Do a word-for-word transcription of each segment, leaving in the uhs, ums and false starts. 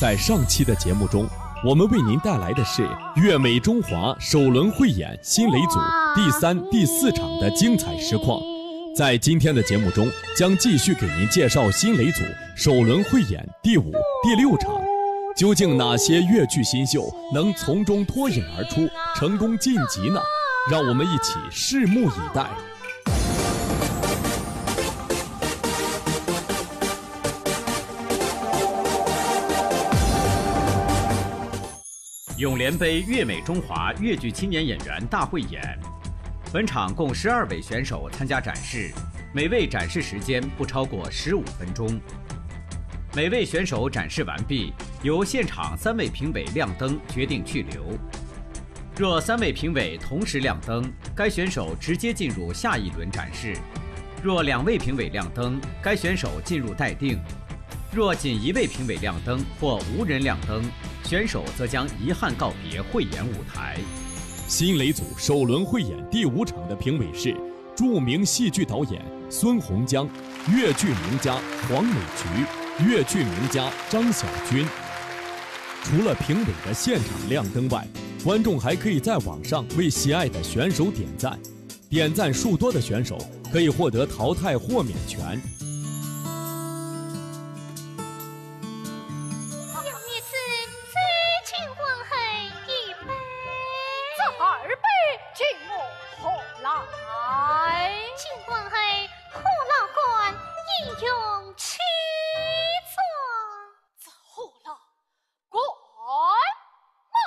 在上期的节目中，我们为您带来的是《乐美中华》首轮汇演新雷祖第三、第四场的精彩实况。在今天的节目中，将继续给您介绍新雷祖首轮汇演第五、第六场。究竟哪些越剧新秀能从中脱颖而出，成功晋级呢？让我们一起拭目以待。永联杯乐美中华越剧青年演员大汇演。本场共十二位选手参加展示，每位展示时间不超过十五分钟。每位选手展示完毕，由现场三位评委亮灯决定去留。若三位评委同时亮灯，该选手直接进入下一轮展示。若两位评委亮灯，该选手进入待定。若仅一位评委亮灯或无人亮灯，选手则将遗憾告别汇演舞台。新雷祖首轮汇演第五场的评委是著名戏剧导演孙洪江、越剧名家黄美菊、越剧名家张晓军。除了评委的现场亮灯外，观众还可以在网上为喜爱的选手点赞。点赞数多的选手可以获得淘汰豁免权。小女子最近婚后一杯。这二杯敬我何来？请婚后何老倌一用去做？这何老倌嘛？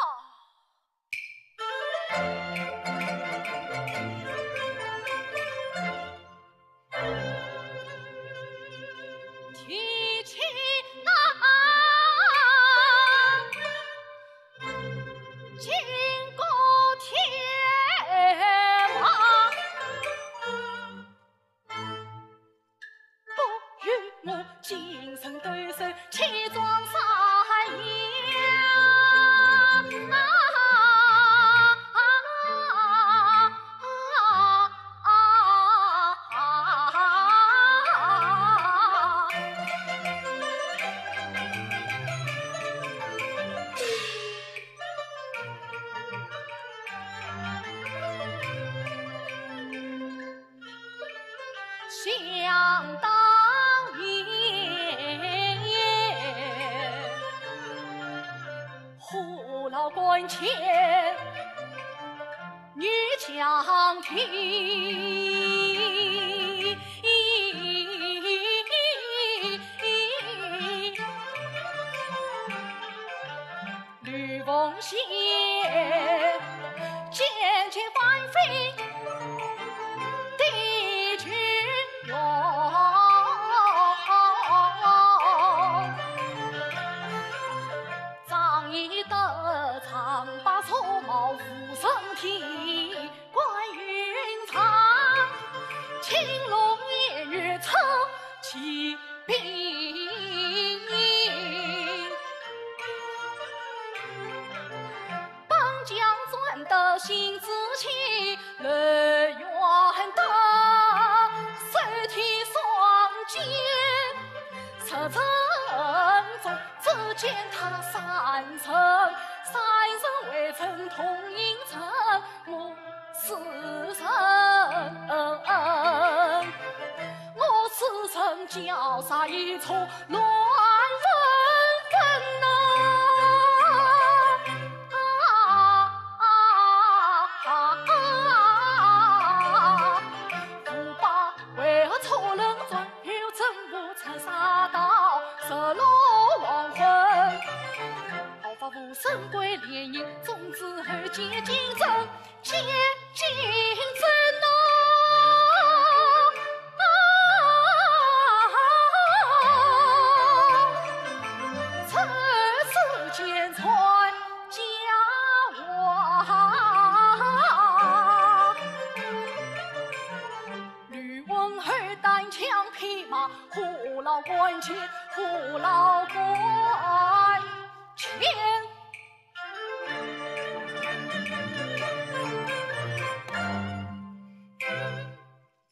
想当年，何老倌牵女强啼。 吕奉先，简简单单的君容。仗义得长把草帽无人提， 关云长，青龙偃月出奇兵。本将转得新子期，楼元德，手提双剑，出城中，只见他三人，三人围城同饮酒。 我是人，我是人，叫啥一出乱纷纷呐！啊啊啊啊！无把为何错冷转，又怎不曾杀到日落黄昏？毫发无声归连营，总之后见金城。 见金城呐，此事间传佳话。吕文侯单枪匹马，何老倌牵，何老倌牵。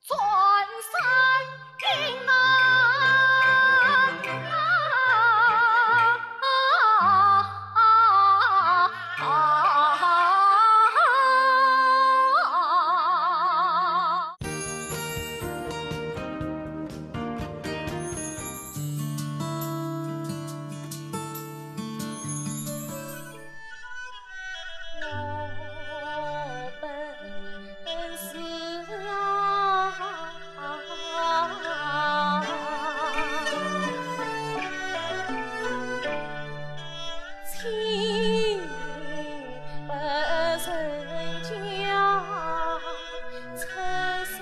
转山云南。不曾讲出身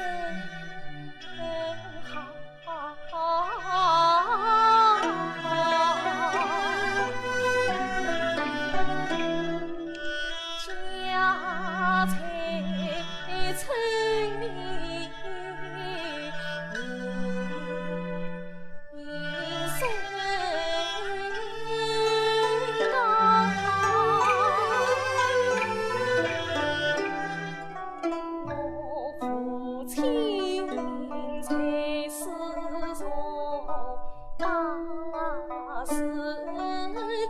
好。 家财成名名声高。 我父亲在世上把持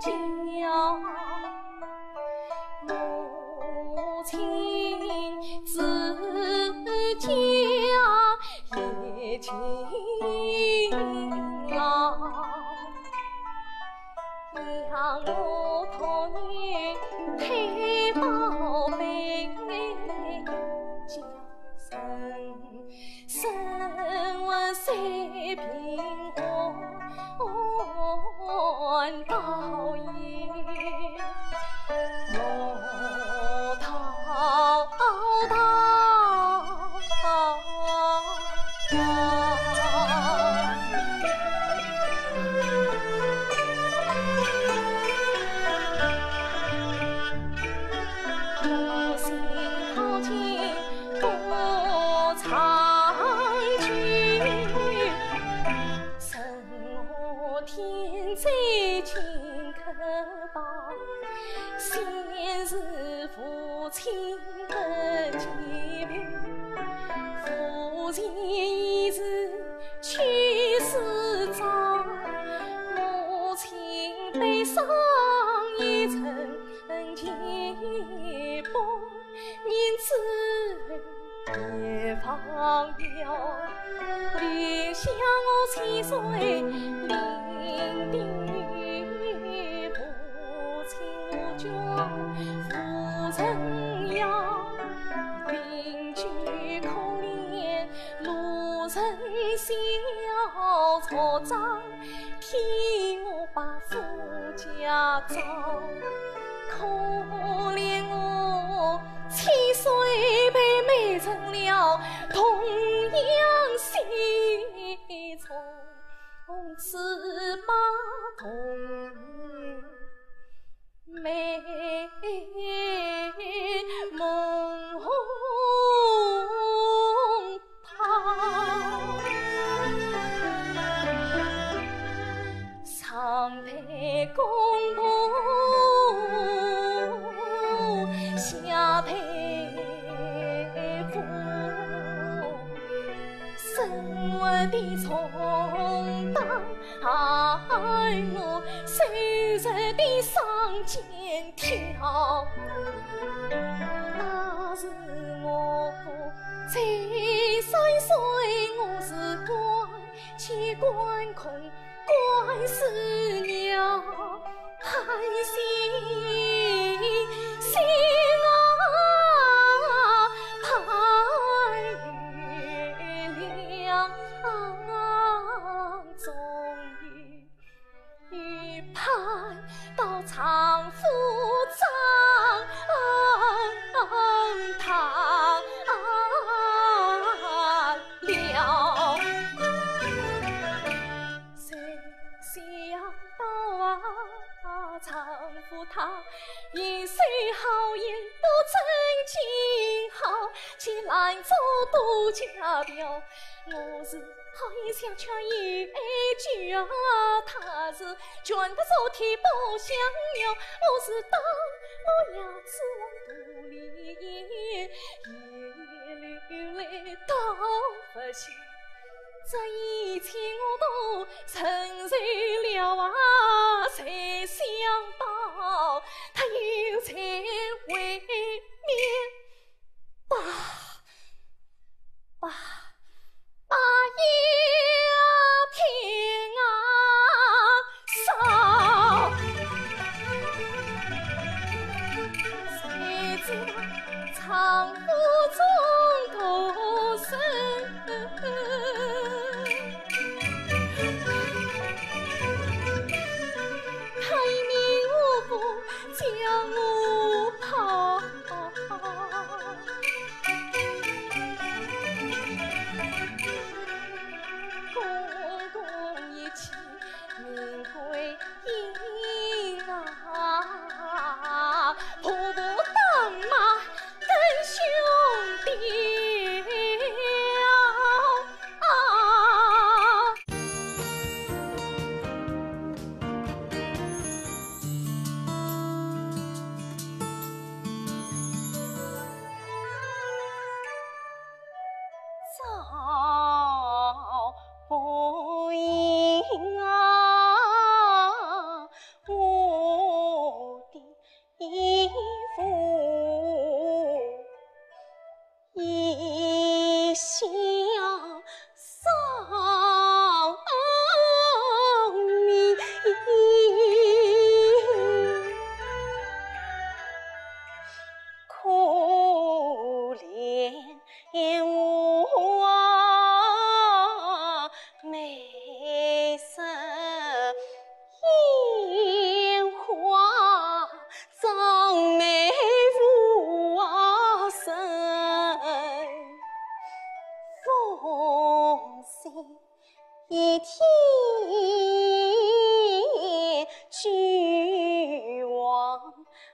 家，母亲自家也勤劳。 养我童年太宝贝，家人生活虽贫寒，倒也我淘淘。 天在金口旁，先是父亲不见面，父亲已是去世早，母亲悲伤已成疾病。 人子也亡了，留下我千岁领兵，父亲无权无人要，邻居可怜，路人笑作张。 替我把夫家找，可怜我千岁被卖成了童养媳，从此把童 美梦泡。上对公婆，下对父，生活的重担 害我受尽的伤肩挑。那时我才三岁，我是官居官空，官司了，寒心心啊，盼月亮终于 盼到丈夫张他了。谁想到啊，丈夫他一世好言不曾尽好，竟拦住杜家庙。我是 好言相劝有一句啊，他是劝得昨天不相让，我是打落牙齿往肚里咽，眼泪都不下。这一切我都承受了啊，谁想到他又在外面 把，把，把药瓶啊烧。谁知道丈夫中毒身，他一命呜呼。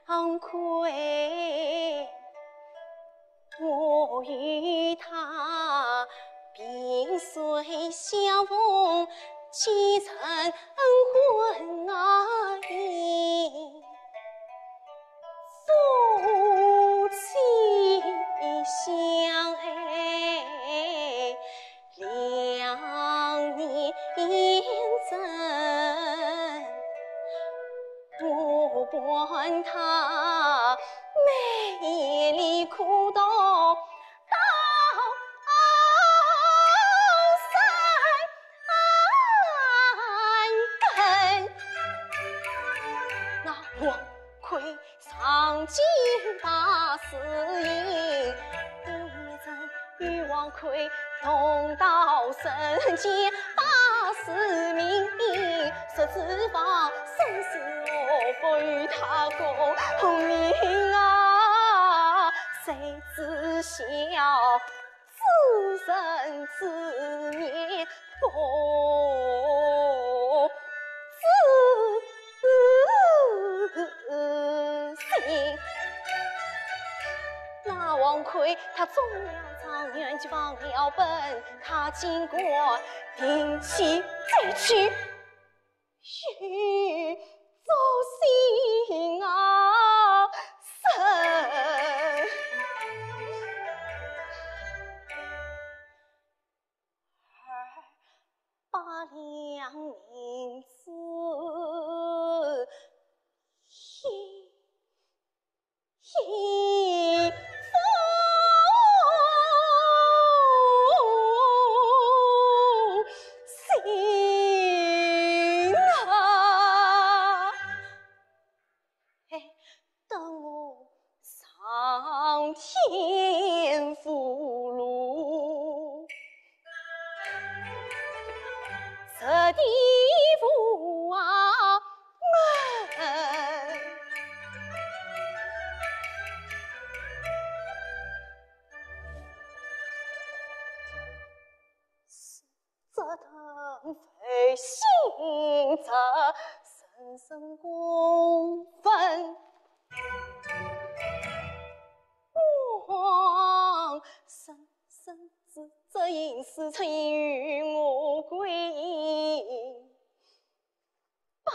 当归，我与他萍水相逢，几成恩婚啊，夫妻相爱两年整。 我伴他每夜里苦读到深更。那王魁 上京拜师，我也曾与王魁同到人间拜师明，说此方生死我不与他共命啊，谁知晓 知人知面不知心。那王魁他中了状元，就忘了本，他竟敢定期再娶 许祝新啊生。二百两银子，一 一封信啊。嘿，等我上天无路，这地无啊 这等非信者，人人共愤。我生生之，这应是曾与我归吧。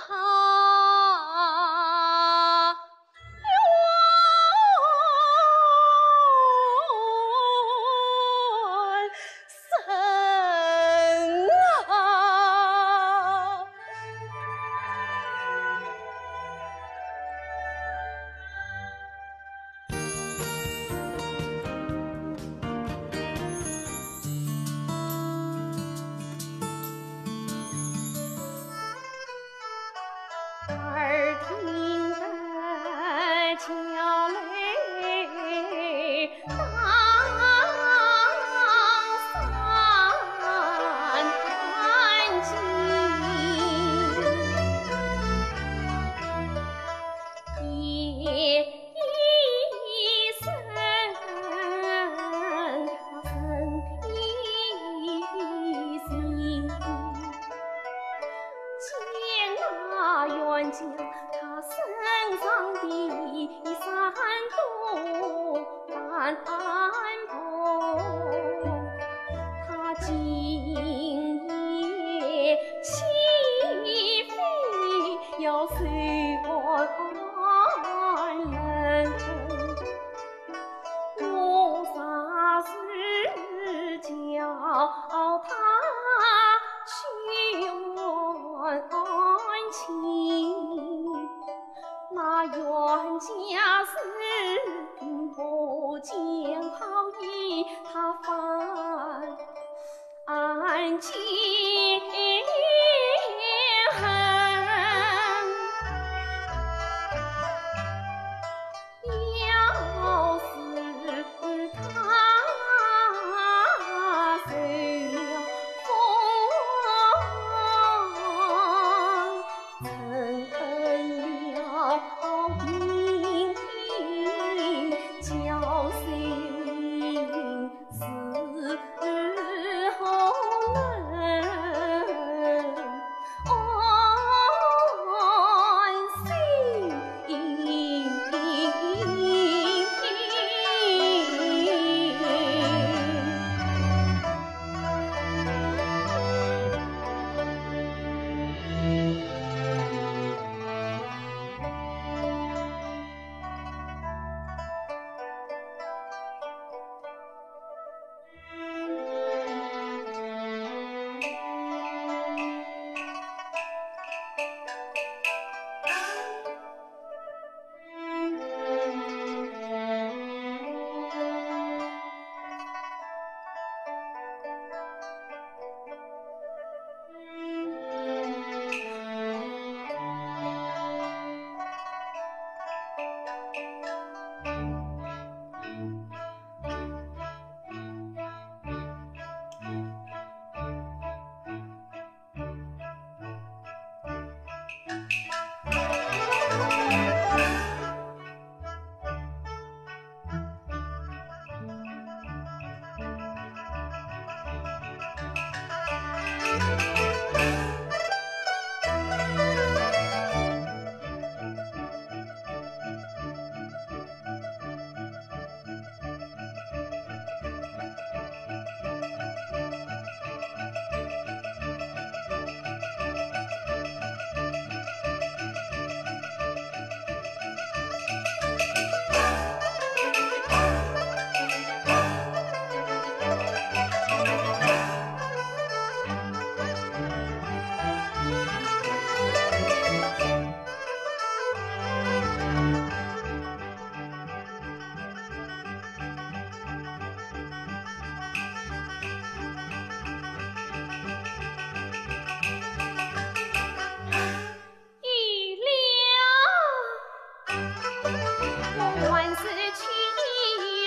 我还是去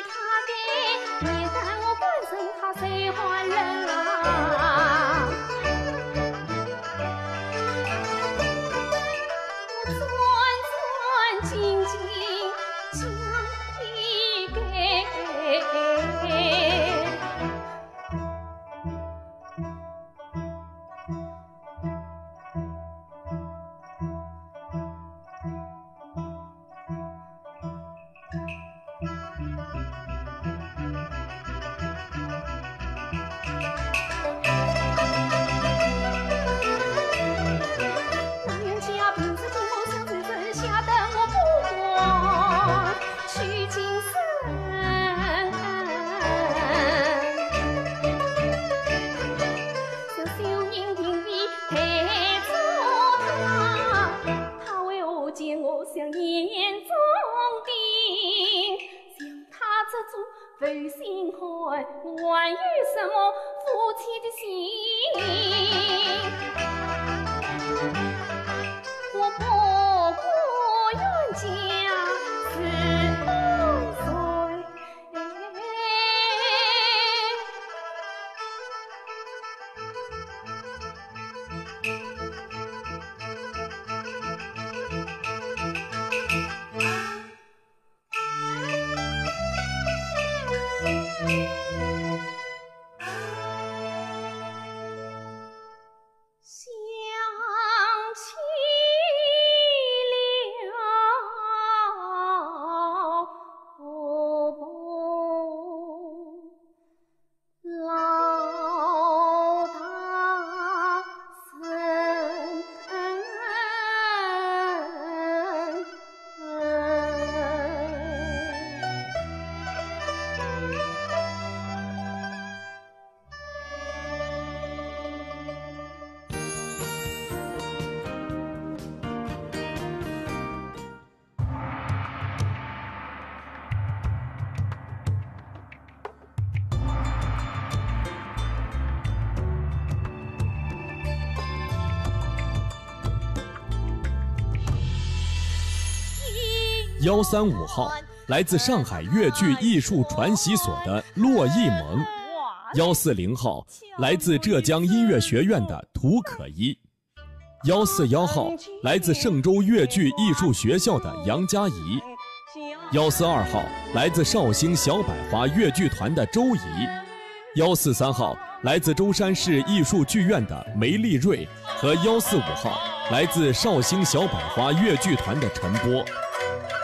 他的，免得我官人他谁还人啊。我战战兢兢将一个。 幺三五号，来自上海越剧艺术传习所的洛艺萌。幺四零号，来自浙江音乐学院的涂可依。 幺四幺号，来自嵊州越剧艺术学校的杨佳怡。幺四二号，来自绍兴小百花越剧团的周怡。幺四三号，来自舟山市艺术剧院的梅丽瑞和幺四五号，来自绍兴小百花越剧团的陈波。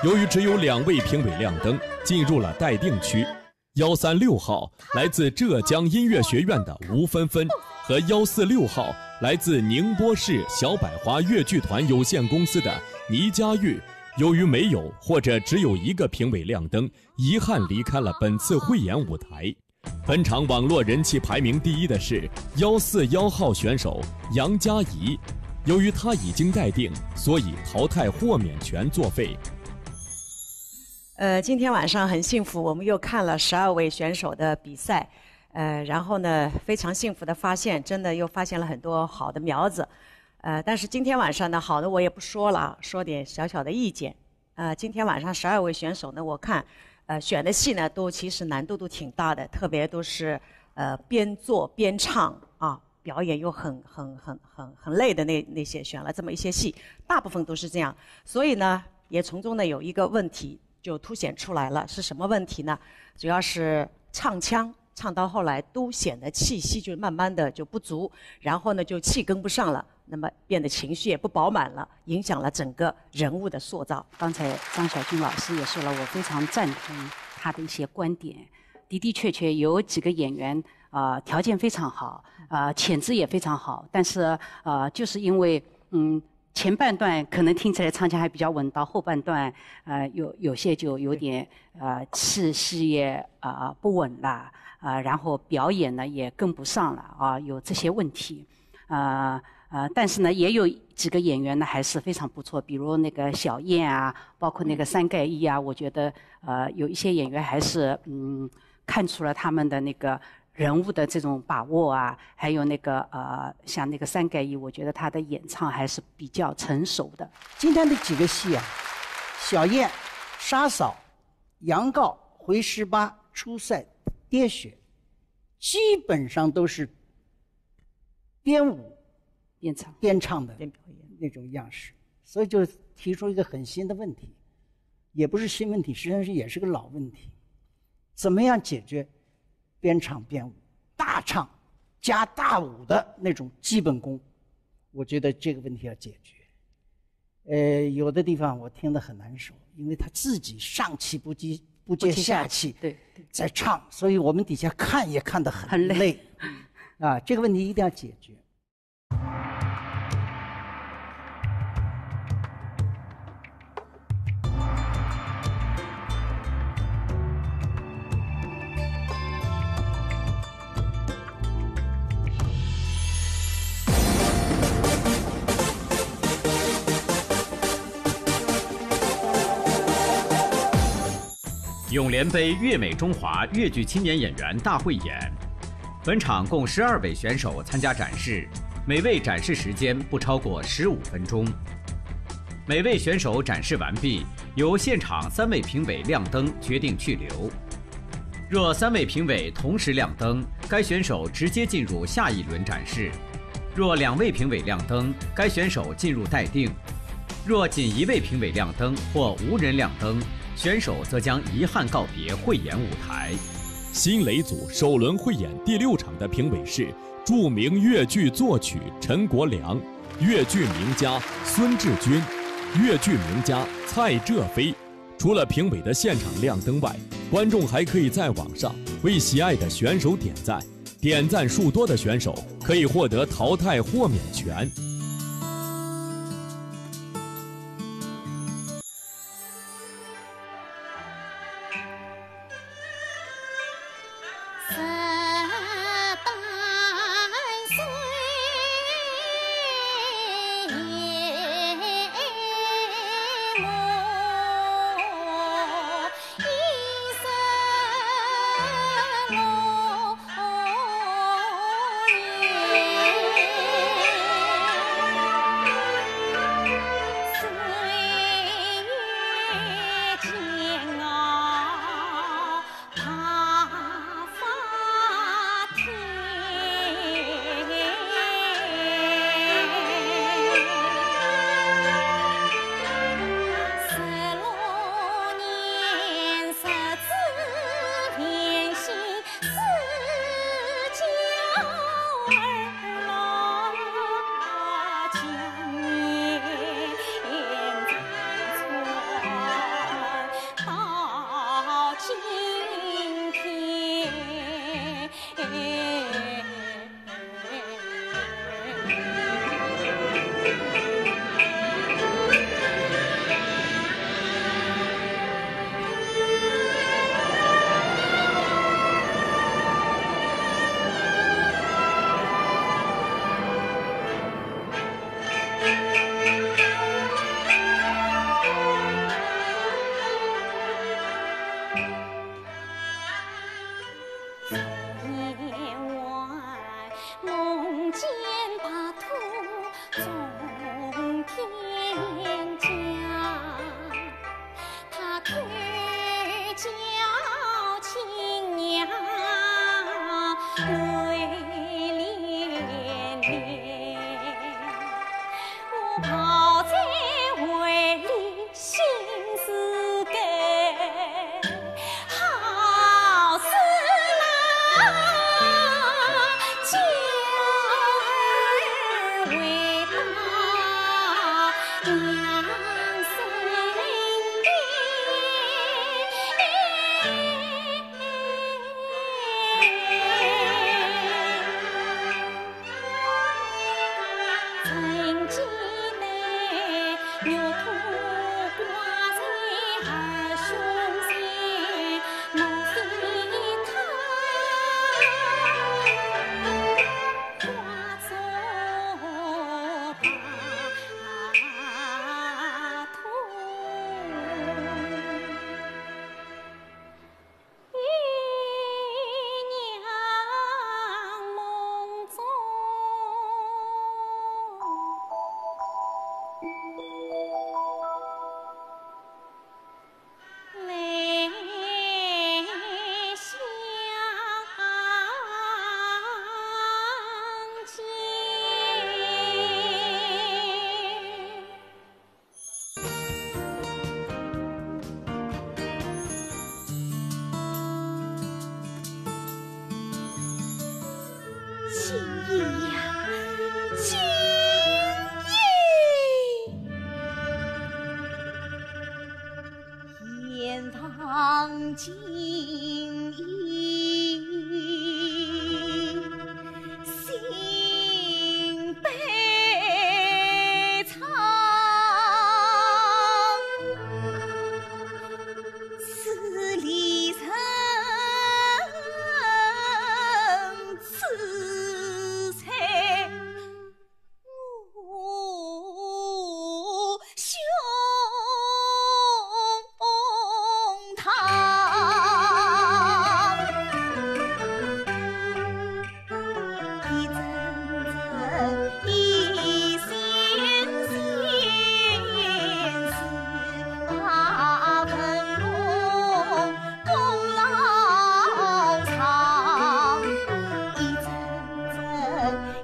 由于只有两位评委亮灯，进入了待定区。 幺三六号，来自浙江音乐学院的吴芬芬和幺四六号，来自宁波市小百花越剧团有限公司的倪佳玉，由于没有或者只有一个评委亮灯，遗憾离开了本次汇演舞台。本场网络人气排名第一的是幺四幺号选手杨佳怡，由于她已经待定，所以淘汰豁免权作废。 呃，今天晚上很幸福，我们又看了十二位选手的比赛，呃，然后呢，非常幸福的发现，真的又发现了很多好的苗子，呃，但是今天晚上呢，好的我也不说了，说点小小的意见。呃，今天晚上十二位选手呢，我看，呃，选的戏呢，都其实难度都挺大的，特别都是呃边做边唱啊，表演又很很很很很累的那那些，选了这么一些戏，大部分都是这样。所以呢，也从中呢有一个问题就凸显出来了，是什么问题呢？主要是唱腔，唱到后来都显得气息就慢慢的就不足，然后呢就气跟不上了。那么变得情绪也不饱满了，影响了整个人物的塑造。刚才张晓君老师也说了，我非常赞同他的一些观点。的的确确有几个演员，呃，条件非常好，呃，潜质也非常好，但是呃，就是因为嗯。前半段可能听起来唱腔还比较稳，到后半段，呃，有有些就有点呃气息也呃不稳了，啊、然后表演呢也跟不上了啊，有这些问题。啊、呃，但是呢，也有几个演员呢还是非常不错，比如那个小燕啊，包括那个三盖一啊，我觉得呃有一些演员还是嗯看出了他们的那个人物的这种把握啊，还有那个呃像那个三盖一，我觉得他的演唱还是比较成熟的。今天的几个戏啊，小燕、杀嫂、杨告、回十八、出塞、跌血，基本上都是编舞演唱编唱的那种样式，所以就提出一个很新的问题，也不是新问题，实际上是也是个老问题，怎么样解决编唱编舞、大唱加大舞的那种基本功？我觉得这个问题要解决。呃，有的地方我听得很难受，因为他自己上气不接不接下气，对，在唱，所以我们底下看也看得很累，啊，这个问题一定要解决。永联杯粤美中华越剧青年演员大汇演，本场共十二位选手参加展示，每位展示时间不超过十五分钟。每位选手展示完毕，由现场三位评委亮灯决定去留。若三位评委同时亮灯，该选手直接进入下一轮展示。若两位评委亮灯，该选手进入待定。若仅一位评委亮灯或无人亮灯，选手则将遗憾告别汇演舞台。新雷组首轮汇演第六场的评委是著名越剧作曲陈国良、越剧名家孙志军、越剧名家蔡浙飞。除了评委的现场亮灯外，观众还可以在网上为喜爱的选手点赞。点赞数多的选手可以获得淘汰豁免权。远望金陵新北邗，十里人自在 我胸膛。一阵阵一线线似把文龙 功劳长，一阵阵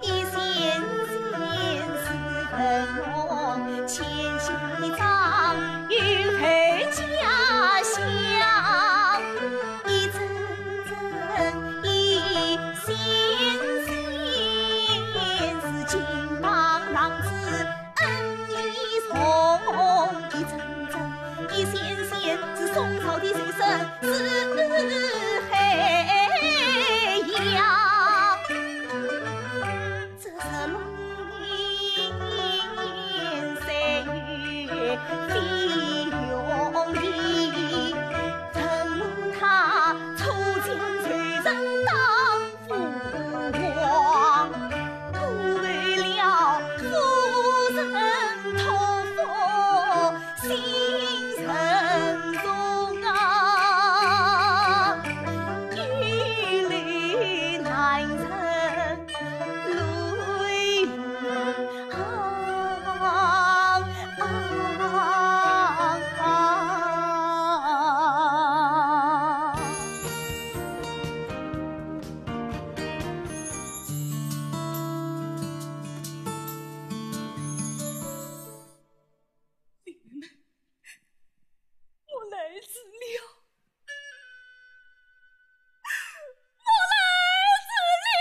一线线似分红，千里长，又配家乡。一阵阵一线线似金榜浪子 恩义重，一阵阵一线线似宋朝的水声似海洋。这是龙年三月飞龙里，乘龙他出将受人打。 父王，不为了夫人托付心沉重啊，一粒男人泪 我来迟了，我来迟了。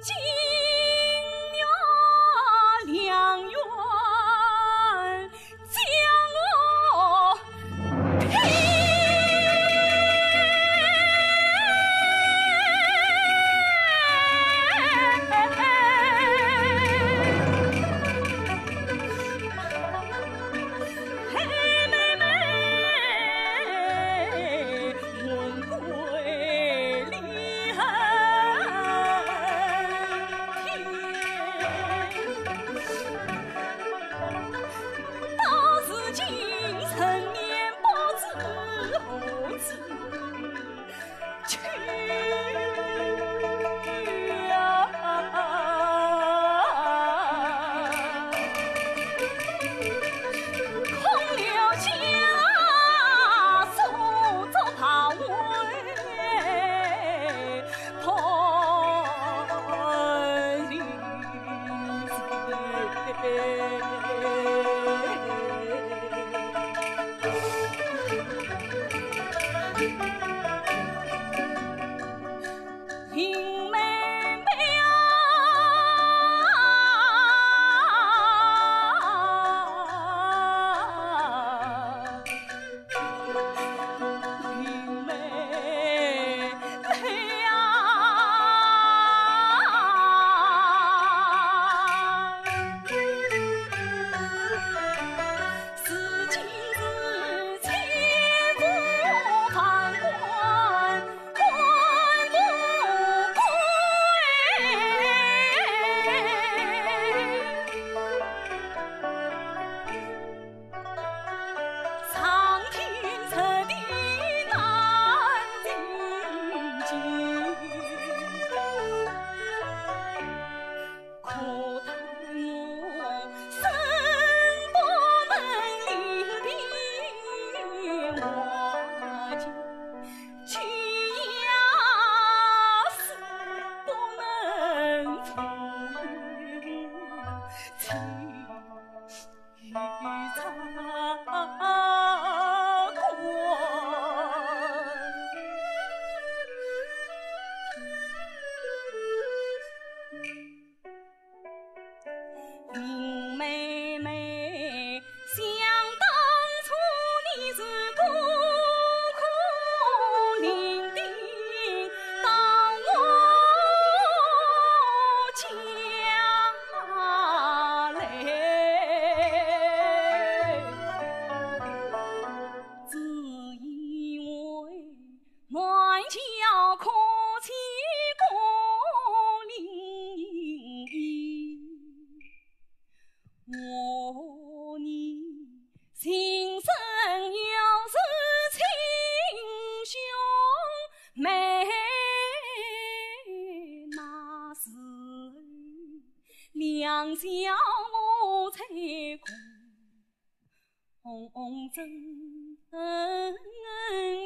金月良缘 将我到如今人面不知何处去啊。空留家书作逃回想想我在宫中争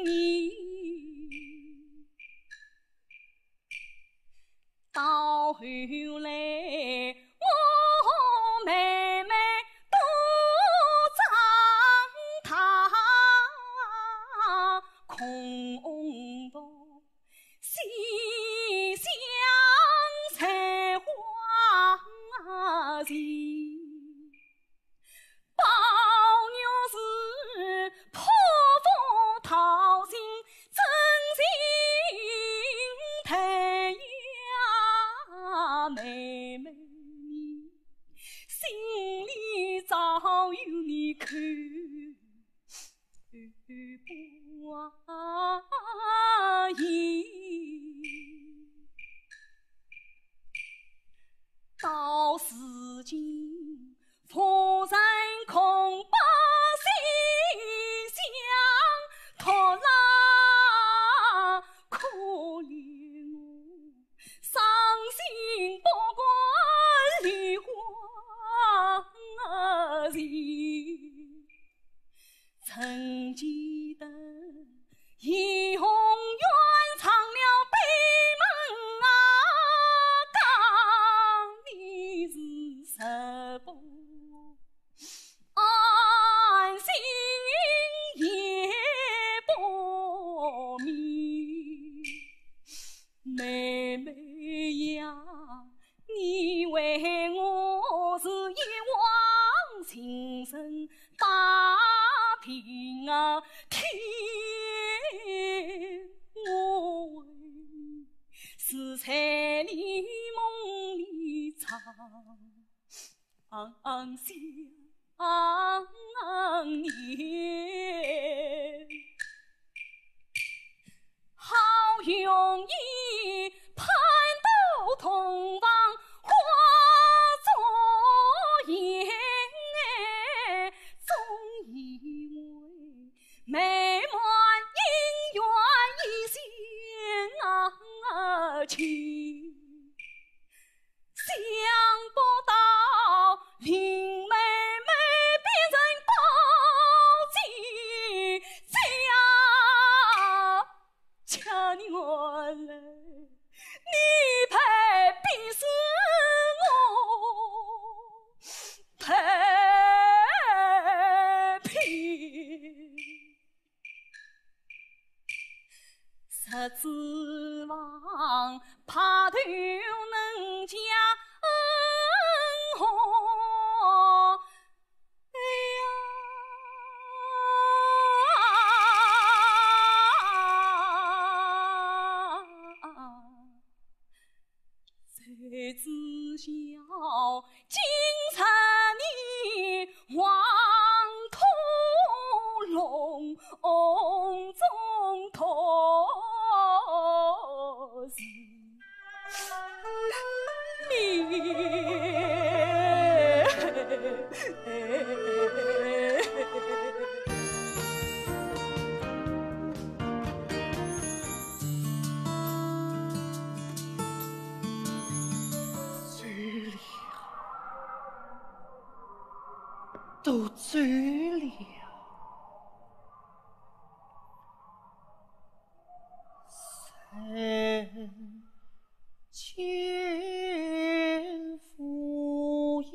你。到后来，我妹妹都长大，空洞西厢才花情。宝玉是破腹桃心，真情待呀妹妹你，心里早有你口。 不言。到如今，夫人空把西厢托拉，可怜我伤心不过梨花情。 曾记得怡红院上了闭门啊，讲你是十步安心也不眠。妹妹呀， 你为我是一往情深，把平啊天，我为你是在你梦里长相 想念。好容易盼到洞房花烛夜，总以为美满姻缘一线牵。 想不到林妹妹变成宝鸡家，家，原来你配比是我配平。 十指房怕头能将我，哎呀，谁知晓 今日你黄土弄中托是命。走了，都走了。三千敷衍。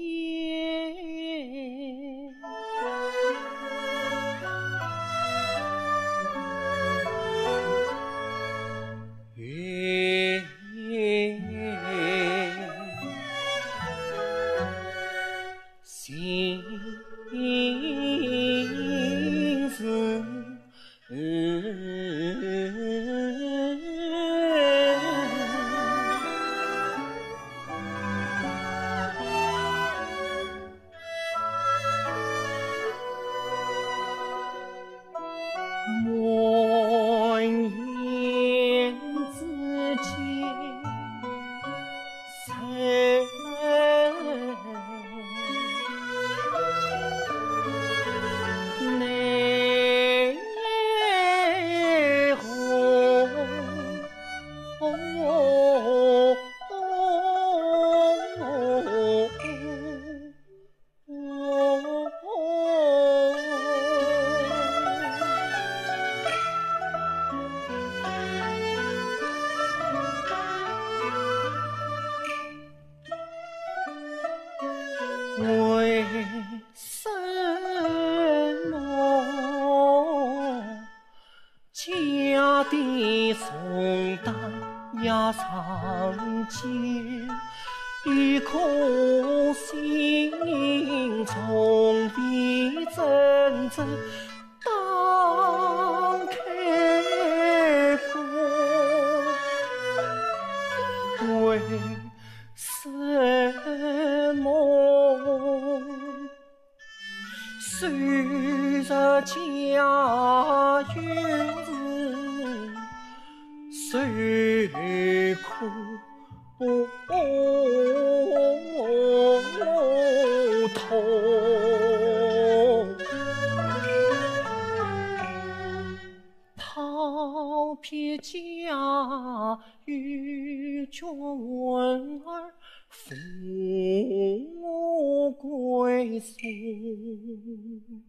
心事。为什么家的重担压上肩，一颗心从未真正打开过？为什么虽然家有事，谁可 不同。抛撇家有眷儿，富贵心。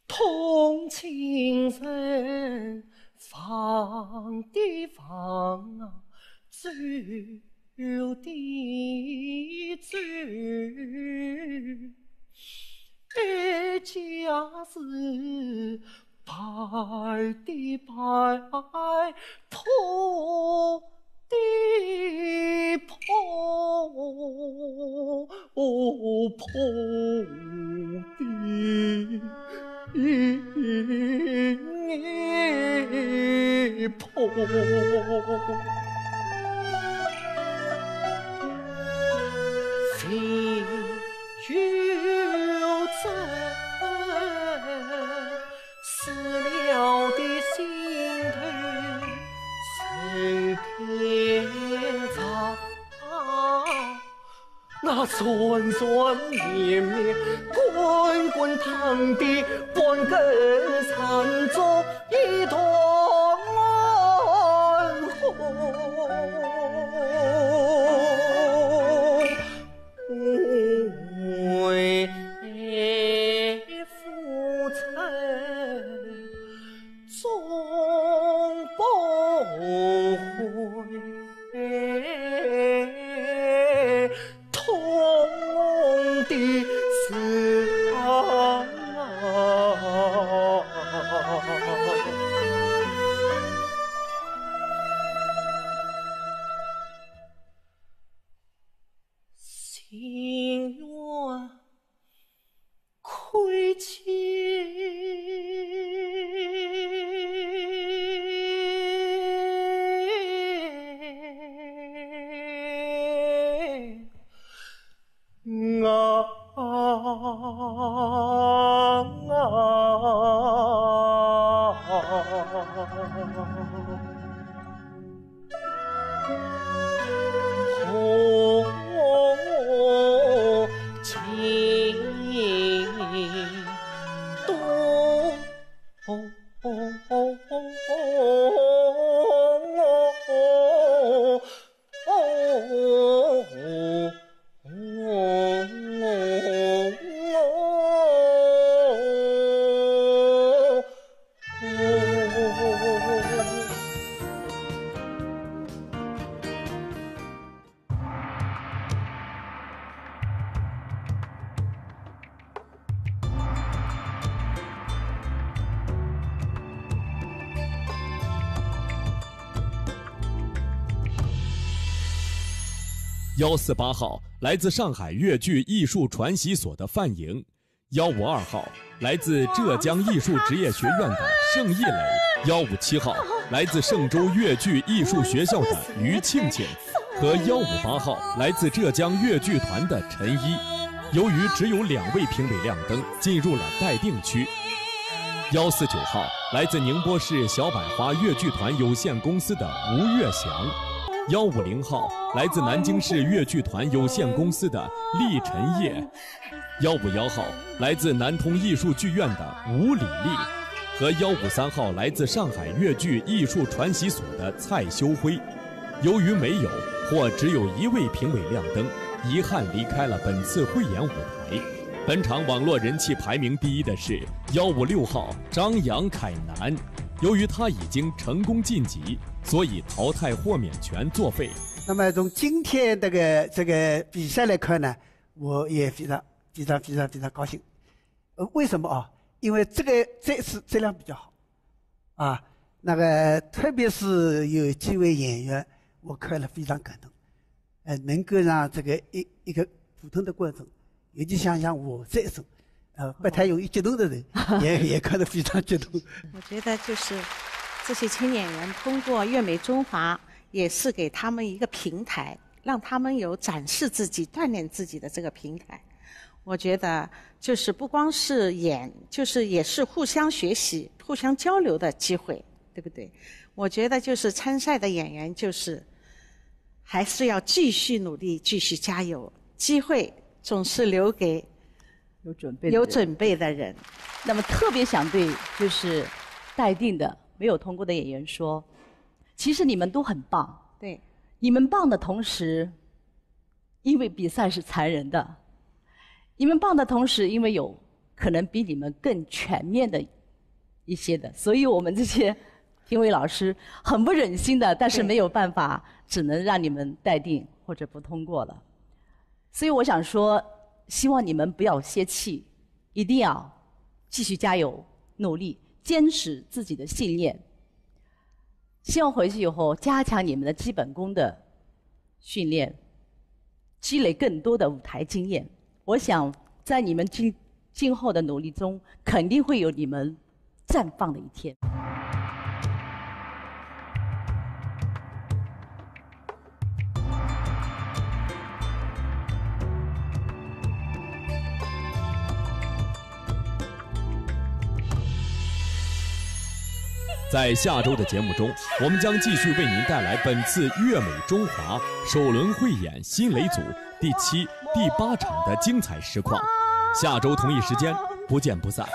同情人，房的房啊，走的走，哀家是败的败，破 的破，破的破。非有真 死了的心头受天罚。那缠缠绵绵、滚滚汤的半根长竹一段火。 为父曾终不悔，痛的是啊。 心愿亏欠啊。 幺四八号，来自上海越剧艺术传习所的范莹。 幺五二号，来自浙江艺术职业学院的盛艺磊。幺五七号，来自嵊州越剧艺术学校的余庆庆，和幺五八号，来自浙江越剧团的陈一。由于只有两位评委亮灯，进入了待定区。幺四九号，来自宁波市小百花越剧团有限公司的吴月翔。幺五零号，来自南京市越剧团有限公司的厉晨烨。 幺五幺号，来自南通艺术剧院的吴李丽，和幺五三号，来自上海越剧艺术传习所的蔡修辉。由于没有或只有一位评委亮灯，遗憾离开了本次汇演舞台。本场网络人气排名第一的是幺五六号张杨凯南，由于他已经成功晋级，所以淘汰豁免权作废。那么从今天这个，这个比赛来看呢，我也非常非常非常非常高兴。呃，为什么啊？因为这个这次质量比较好啊，那个特别是有几位演员，我看了非常感动。呃，能够让这个一一个普通的观众，尤其像像我这种，呃，不太容易激动的人，也也看得非常激动。我觉得就是这些青年人通过《月美中华》，也是给他们一个平台，让他们有展示自己、锻炼自己的这个平台。我觉得就是不光是演，就是也是互相学习、互相交流的机会，对不对？我觉得就是参赛的演员就是还是要继续努力，继续加油，机会总是留给有准备的人。有准备的人。那么特别想对就是待定的没有通过的演员说，其实你们都很棒，对，你们棒的同时，因为比赛是残忍的，你们棒的同时，因为有可能比你们更全面的一些的，所以我们这些评委老师很不忍心的，但是对没有办法，只能让你们待定或者不通过了。所以我想说，希望你们不要泄气，一定要继续加油、努力，坚持自己的信念。希望回去以后加强你们的基本功的训练，积累更多的舞台经验。我想在你们今今后的努力中，肯定会有你们绽放的一天。在下周的节目中，我们将继续为您带来本次《月美中华》首轮汇演新雷组第七、第八场的精彩实况。下周同一时间，不见不散。